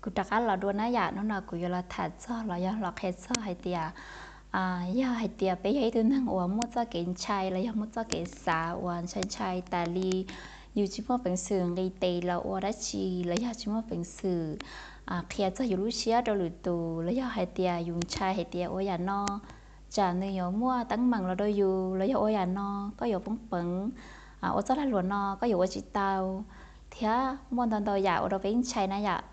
Kuv rov qab los dua na yom, hnub no kuv yuav los tham txog los yog los qhia txog hais tias, yog hais tias peb yog ib tug neeg uas muaj txoj kev ntshai los yog muaj txoj kev xav uas ntshai ntshai tas li, yus tsis muaj peev xwm nqis tes los ua dab tsi los yog tsis muaj peev xwm qhia txog yus lub siab rau lwm tus, los yog hais tias yus ntshai hais tias ua yam no tsam nws yuav muaj teeb meem los rau yus, los yog ua yam no koj yuav poob peev, ua txoj lag luam no koj yuav ua tsis tau, thiab muaj ntau ntau yam ua rau peb ntshai na yom.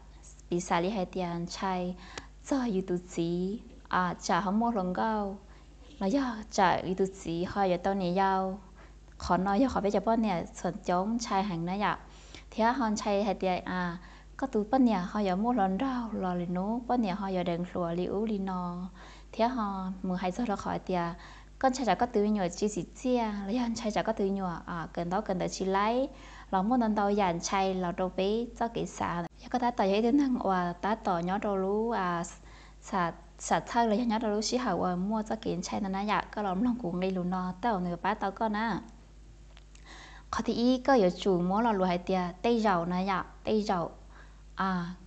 Piv xam li hais tias ntshai txog yus tus txiv, tsam ho muaj hluas nkauj, los yog tsam yus tus txiv ho yuav tau niam yau. Qhov no yog qhov peb cov poj niam txhua coob ntshai heev na yom. Thiab ho ntshai hais tias koj tus poj niam ho yuav muaj hluas nraug los lwm hnub poj niam ho yuav deev hluas li ub li no, thiab ho mus hais txog rau qhov tias koj ntshai tsam koj tus me nyuam tsis tsim txiaj los yog ntshai tsam koj tus me nyuam kawm ntaub kawm ntawv tsis laib, los muaj ntau ntau yam ntshai los rau peb txoj kev xav. Yog koj tab tom yog ib tug neeg uas tab tom nyob rau lub xam txhawj los yog nyob rau lub sij hawm uas muaj txoj kev ntshai no na yom, koj los mloog kuv nqe lus no tej zaum nws pab tau koj na. Qhov thib ib, koj yuav tsum muab lo lus hais tias tej zaum na yom, tej zaum.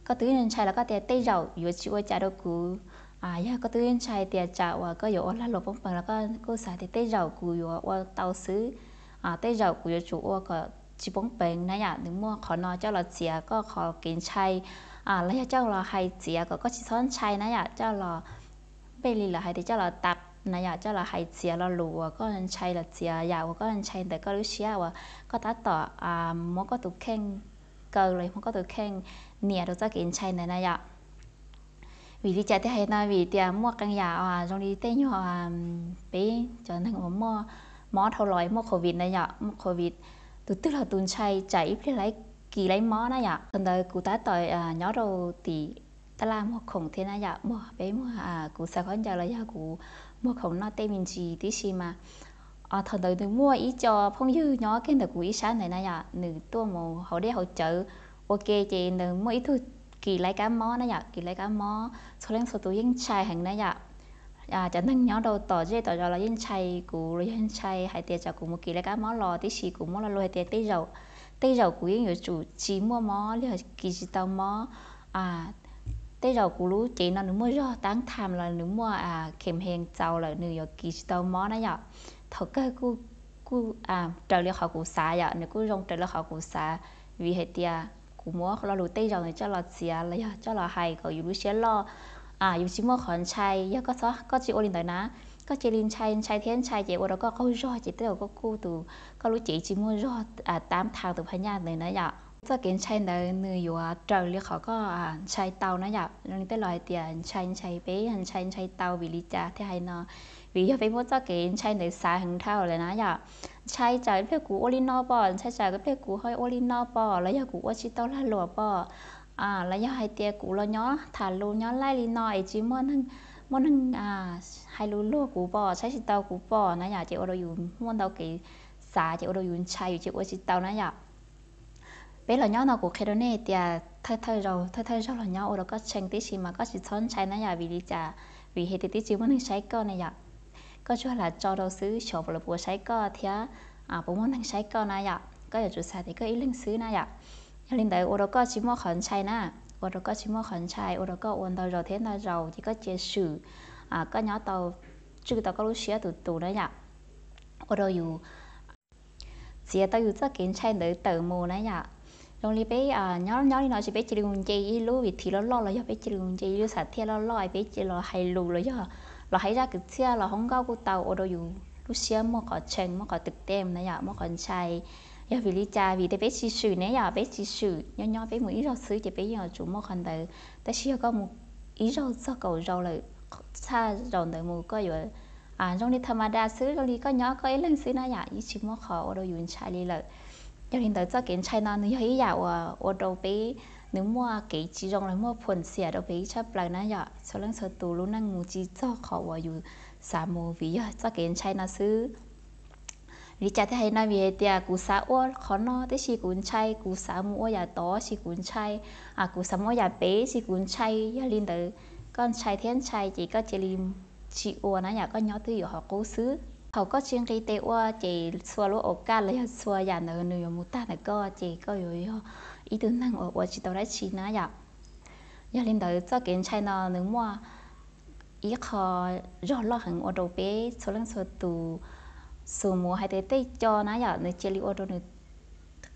Koj twb ntshai los koj tias tej zaum yuav tsis ua cas rau kuv. Yog koj twb ntshai tias tsam uas koj yuav ua lag luam poob peev los koj kuj xav tias tej zaum kuv yuav ua tau xwb, tej zaum kuv yuav tsum ua kom tsis poob peev na yom. Nws muaj qhov no coj los txiav koj qhov kev ntshai, los yog coj los hais txiav kom koj tsis txhob ntshai na yom, coj los npej li lawv hais tias coj los tap na yom, coj los hais txiav lo lus uas koj ntshai los txiav yam uas koj ntshai ntawm koj lub siab uas koj tab tom muab koj tus kheej kaw los muab koj tus kheej nias rau txoj kev ntshai ntawd na yom. Vim li cas thiaj hais no? Vim tias muaj qee yam zoo li tej nyuag peb cov neeg uas muaj mob dhau los muaj covid na yom, muaj covid, tus twg los tus ntshai tsam ib pliag laib kis laib mob na yom. Thaum ntawd kuv tab tom nyob rau tim taj laj muag khoom thiab na yom, muag peb muag kuv xav khaub ncaws los yog kuv muag khoom noj tej me ntsis tib si mas thaum ntawd nws muaj ib co phooj ywg nyob kiag ntawm kuv ib sab ntawd na yom, nws tuaj mus haus dej haus cawv ua ke ces ntawd muaj ib tug kis laib kab mob na yom, kis laib kab mob, txhua leej txhua tus yeej ntshai heev na yom. Cov neeg nyob rau tom zej tom zos los yeej ntshai kuv los yog ntshai hais tias tsam kuv mus kis laib kab mob los tib si, kuv muab lo lus hais tias tej zaum, tej zaum kuv yeej yuav tsum tsis muaj mob los yog kis tsis tau mob. Tej zaum kuv lub cev no nws muaj zog tab tham los nws muaj khem hees txaus lawm nws yuav kis tsis tau mob na yom. Thaum kawg kuj raws li qhov kuv xav yom, nws kuj zoo raws li qhov kuv xav, vim hais tias kuv muab lo lus tej zaum nws coj los txiav los yog coj los hais kom yus lub siab loj, yus tsis muaj qhov ntshai. Yog koj tsis ua li ntawd na, koj cia li ntshai ntshai thiab ntshai ces ua rau koj qaug zog ces tej zaum koj kuj tus, koj lub cev tsis muaj zog tab tham tus phab nyaj ntawd na yom. Txoj kev ntshai ntawd nws yuav raws li qhov koj ntshai tau na yom. Zoo li tej laus hais tias ntshai ntshai peb ntshai ntshai tau, vim li cas thiaj hais no? Vim yog peb muab txoj kev ntshai ntawd xav heev dhau lawm na yom. Ntshai tsam ib pliag kuv ua li no pom, ntshai tsam ib pliag kuv ho ua li no pom, los yog kuv ua tsis tau lag luam pom, los yog hais tias kuv los nyob tham lus nyob laij li no es tsis muaj neeg, muaj neeg hais lus luag kuv pom, saib tsis tau kuv pom na yom, ces ua rau yus muaj ntau kev xav ces ua rau yus ntshai yus ces ua tsis tau na yom. Peb los nyob no kuv qhia rau nej tias thawj thawj zaug, thawj thawj zaug los nyob ua rau koj tshee tib si mas koj tsis txhob ntshai na yom, vim li cas? Vim hais tias twb tsis muaj neeg saib koj na yom. Koj tsuas lam tso rau xwb xyov puas lawv puas saib koj thiab puas muaj neeg saib koj na yom. Koj yuav tsum xav tias koj ib leeg xwb na yom. Yog li ntawd ua rau koj tsis muaj qhov ntshai na, ua rau koj tsis muaj qhov ntshai, ua rau koj ua ntau zaus thiab ntau zaus ces koj cia swm, koj nyob tau, tswj tau koj lub siab tus tus na yom. Ua rau yus txiav tau yus txoj kev ntshai ntawd tawm mus na yom. Zoo li peb nyob nyob li no ces peb cia li mus nce ib lub vim thiv loj loj los yog peb cia li mus nce ib lub xam thiaj loj loj, peb cia li los hais lus los yog los hais zaj kwv txhiaj los hoob nkauj kuj tau, ua rau yus lub siab muaj qhov tshee muaj qhov twm tej na yom, muaj qhov ntshai. Yog vim li cas? Vim tias peb tsis swm ne yom, peb tsis swm, nyob nyob peb mus ib zaug xwb ces peb yeej yuav tsum muaj qhov ntawd. Tab sis yog koj mus ib zaug txog kaum zaus lawm, txhaj zaus ntawd mus koj yuav zoo li tha ma da xwb, zoo li koj nyob koj ib leeg xwb na yom, yeej tsis muaj qhov ua rau yus ntshai li lawm. Yog li ntawd txoj kev ntshai no nws yog ib yam uas ua rau peb, nws muaj kev tsis zoo los muaj phuam xiam rau peb tshaj plaws na yom. Txhua leej txhua tus lub neej mus tsis txog qhov uas yus xav mus vim yog txoj kev ntshai no xwb. Li cas thiaj hais no? Vim hais tias kuv xav ua qhov no tab sis kuv ntshai, kuv xav mus ua yam tod sis kuv ntshai, kuv xav mus ua yam pem sis kuv ntshai. Yog li ntawd koj ntshai thiab ntshai ces koj cia li tsis ua na yom, koj nyob twj ywm qhov qub xwb. Thaum koj tsis nqis tes ua ces txhua lub au kaj los yog txhua yam ntawd nws yuav mus tag ntawm koj ces koj yuav yog ib tug neeg uas ua tsis tau dab tsi na yom. Yog li ntawd txoj kev ntshai no nws muaj ib qho zog loj heev ua rau peb txhua leej txhua tus, xus mus hais tias tej co na yom, nws cia li ua rau nws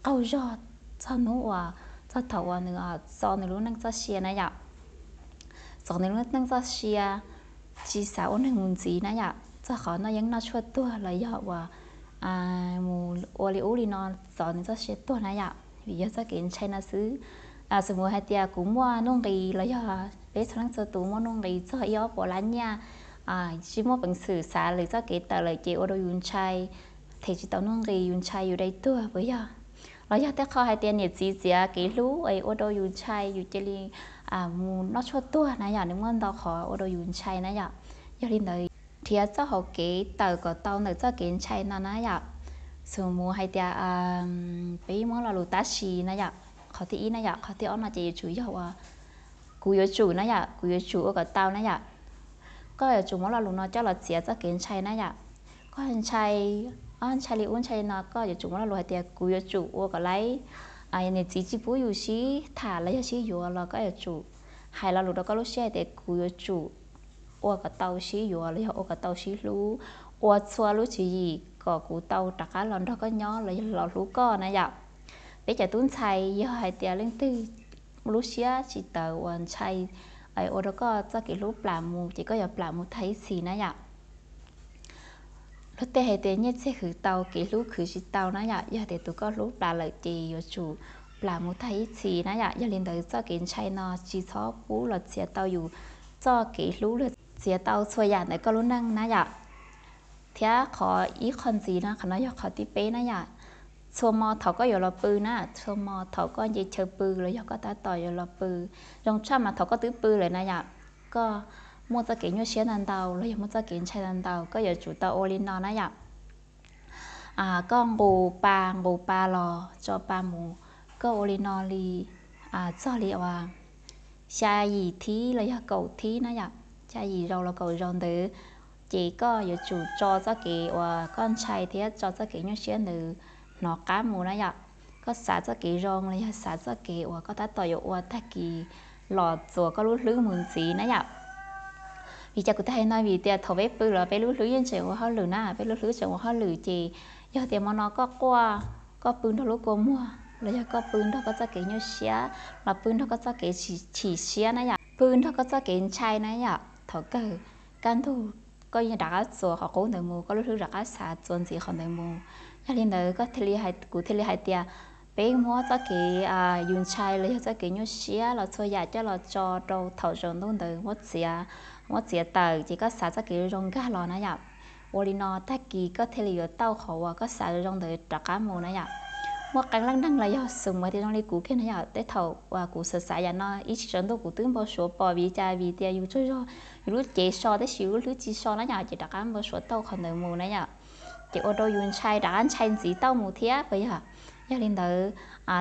qaug zog txog hnub uas, txog thaum uas nws txo nws lub neej txoj sia na yom. Txo nws lub neej txoj sia, tsis xav ua neeg mus ntxiv na yom, txog qhov noj yeeb noj tshuaj tuag los yog uas mus ua li ub li no txo nws txoj sia tuag na yom, vim yog txoj kev ntshai no xwb. Xus mus hais tias kuv muaj nuj nqis los yog peb txhua leej txhua tus muaj nuj nqis txog ib ob puas lab nyiaj, tsis muaj peev xwm xav lwm txoj kev tawm lawm ces ua rau yus ntshai, them tsis tau nuj nqis, yus ntshai yus dai tuag puas yog? Los yog tej qho hais tias niam txiv txiav kev hlub es ua rau yus ntshai yus cia li mus noj tshuaj tuag na yom, nws muaj ntau qhov ua rau yus ntshai na yom. Yog li ntawd nrhiav txoj hauv kev tawm kom tau ntawm txoj kev ntshai no na yom. Xus mus hais tias peb muab lo lus tab sis na yom, qhov thib ib na yom, qhov thib ob no ces yuav tsum yog uas kuv yuav tsum na yom, kuv yuav tsum ua kom tau na yom. Koj yuav tsum muab lo lus no coj los txiav txoj kev ntshai na yom. Koj ntshai, ntshai li ub ntshai li no, koj yuav tsum muab lo lus hais tias kuv yuav tsum ua kom laib. Niam txiv tsis pub yus sib tham los yog sib yuav los koj yuav tsum hais lo lus rau koj lub siab hais tias kuv yuav tsum ua kom tau sib yuav los yog ua kom tau sib hlub, ua txhua lub tswv yim kom kuv tau rov qab los nrog koj nyob los yog los hlub koj na yom. Peb cov tub ntxhais yog hais tias leej twg lub siab tsis tawv uas ntshai ua rau koj txoj kev hlub plam mus ces koj yuav plam mus tag ib txhis na yom. Luag tej hais tias nyiaj txiag khwv tau, kev hlub khwv tsis tau na yom. Yog tias tus koj hlub plam lawm ces yuav tsum plam mus tag ib txhis na yom. Yog li ntawd txoj kev ntshai no tsis txhob pub los txiav tau yus txoj kev hlub, los txiav tau txhua yam ntawm koj lub neej na yom. Thiab qhov ib qho ntxiv no, qhov no yog qhov thib peb na yom. Txhua hmo thaum koj yuav los pw na, txhua hmo thaum koj nce chaw pw los yog koj tab tom yuav los pw, zoo tshaj mas thaum koj twb pw lawm na yom, koj muaj txoj kev nyuaj siab ntau ntau los yog muaj txoj kev ntshai ntau ntau, koj yuav tsum tau ua li no na yom. Koj nqus pa nqus pa los tso pa mus, koj ua li no li txog li uas xya yim thib los yog kaum thib na yom, xya yim zaus los kaum zaus ntawd, ces koj yuav tsum tso txoj kev uas koj ntshai thiab tso txoj kev nyuaj siab ntawd hnov qab mus na yom. Koj xav txoj kev zoo los yog xav txoj kev uas koj tab tom yuav ua tag kis los txuas koj lub hlwb mus ntxiv na yom. Vim cas kuv thiaj hais no? Vim tias thaum peb pw los peb lub hlwb yeej tseem ua hauj lwm na, peb lub hlwb tseem ua hauj lwm ces yog tias hmo no koj quaj, koj pw nrog lub kua muag los yog koj pw nrog koj txoj kev nyuaj siab los pw nrog koj txoj kev chim siab na yom, pw nrog koj txoj kev ntshai na yom, thaum kawg kaj ntug koj yeej rov qab txuas qhov qub ntawd mus, koj lub hlwb rov qab xav txuas ntxiv qhov ntawd mus. Yog li ntawd kuv thiaj li hais tias peb muab txoj kev yus ntshai los yog txoj kev nyuaj siab los txhua yam coj los tso rau thaum tsaus ntuj ntawd muab txiav, muab txiav tawm ces koj xav txoj kev zoo nkag los na yom. Ua li no tag kis koj thiaj li yuav tau qhov uas koj xav zoo ntawd rov qab mus na yom. Muaj qee leej neeg los yog xus mus tias zoo li kuv kiag na yom, tej thaum uas kuv xav xav yam no ib tsam tsaus ntuj kuv twb npau suav pom, vim cas? Vim tias yus tsaug zog yus lub cev so tab sis yus lub hlwb tsis so na yom, ces rov qab npau suav tau qhov ntawd mus na yom. Ces ua rau yus ntshai rov qab ntshai ntxiv tau mus thiab puas yog? Yog li ntawd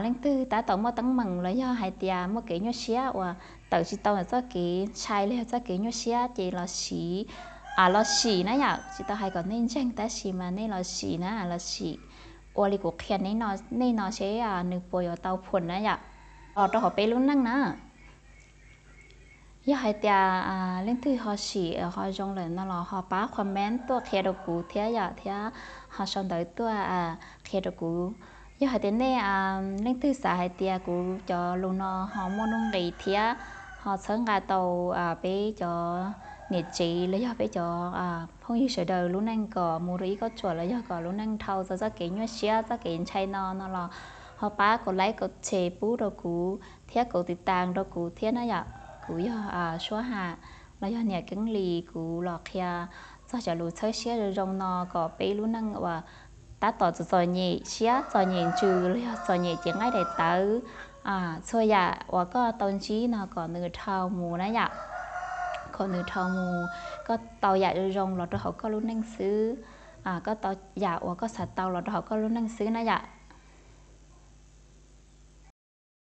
leej twg tab tom muaj teeb meem los yog hais tias muaj kev nyuaj siab uas tawm tsis tau ntawm txoj kev ntshai los yog txoj kev nyuaj siab ces los sim, los sim na yom, tsis tau hais kom nej ntseeg tab sis mas nej los sim na, los sim ua li kuv qhia nej no seb nws puas yuav tau phuam na yom, los rau hauv peb lub neej na. Yog hais tias leej twg ho sim ho zoo lawm no los ho pab comment tuaj qhia rau kuv thiab yom, thiab ho sau ntawv tuaj qhia rau kuv. Yog hais tias nej leej twg xav hais tias kuv cov lus no ho muaj nuj nqis thiab ho txhawb nqa tau peb cov niam tsev los yog peb cov phooj ywg sawv daws lub neej kom mus rau ib kauj ruam los yog kom lub neej dhau txog txoj kev nyuaj siab txoj kev ntshai no no los ho pab kaum like kaum share pub rau kuv thiab kaum tiv tas rau kuv thiab na yom. Kuv yog Suab Ham los yog niam Keeb Lis, kuv los qhia txog cov lus txhawb siab zoo zoo no kom peb lub neej uas tab tom txom txom nyem siab txom nyem ntsws los yog txom nyem cev nqaij daim tawv, txhua yam uas koj tau ntsib no kom nws dhau mus na yom. Kom nws dhau mus, koj tau yam zoo zoo los rau hauv koj lub neej xwb, koj tau yam uas koj xav tau los rau hauv koj lub neej xwb na yom.